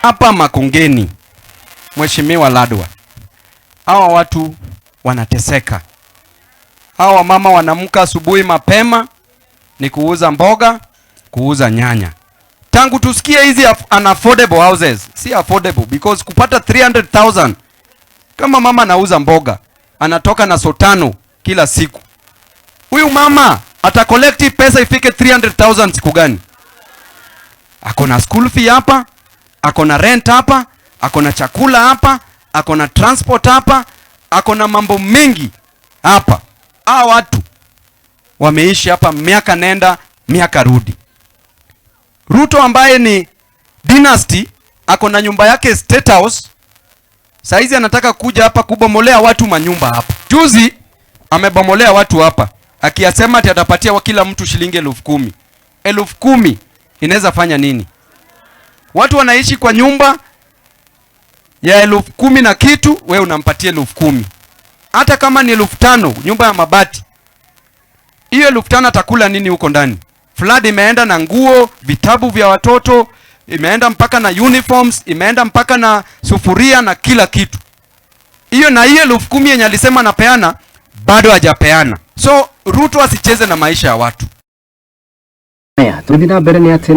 Hapa Makongeni, Mheshimiwa Ladwa, hawa watu wanateseka. Hawa wamama wanamka asubuhi mapema ni kuuza mboga, kuuza nyanya. Tangu tusikie hizi unaffordable houses, si affordable because kupata 300,000, kama mama anauza mboga anatoka na soo tano kila siku, huyu mama ata collect pesa ifike 300,000 siku gani? Ako na school fee hapa, ako na rent hapa, ako na chakula hapa, ako na transport hapa, ako na mambo mengi hapa. Hawa watu wameishi hapa miaka nenda miaka rudi. Ruto ambaye ni dynasty ako na nyumba yake State House, saizi anataka kuja hapa kubomolea watu manyumba hapa. Juzi amebomolea watu hapa akiyasema ati atapatia kila mtu shilingi 10,000. 10,000 inaweza fanya nini? Watu wanaishi kwa nyumba ya 10,000 na kitu, we unampatia 10,000. Hata kama ni 5,000, nyumba ya mabati, hiyo 5,000 atakula nini huko ndani? Flood imeenda na nguo, vitabu vya watoto, imeenda mpaka na uniforms, imeenda mpaka na sufuria na kila kitu. Hiyo na hiyo 10,000 yenye alisema anapeana bado hajapeana. So Ruto asicheze na maisha ya watu. Haya, tũgĩthiĩ na mbere nĩ atĩ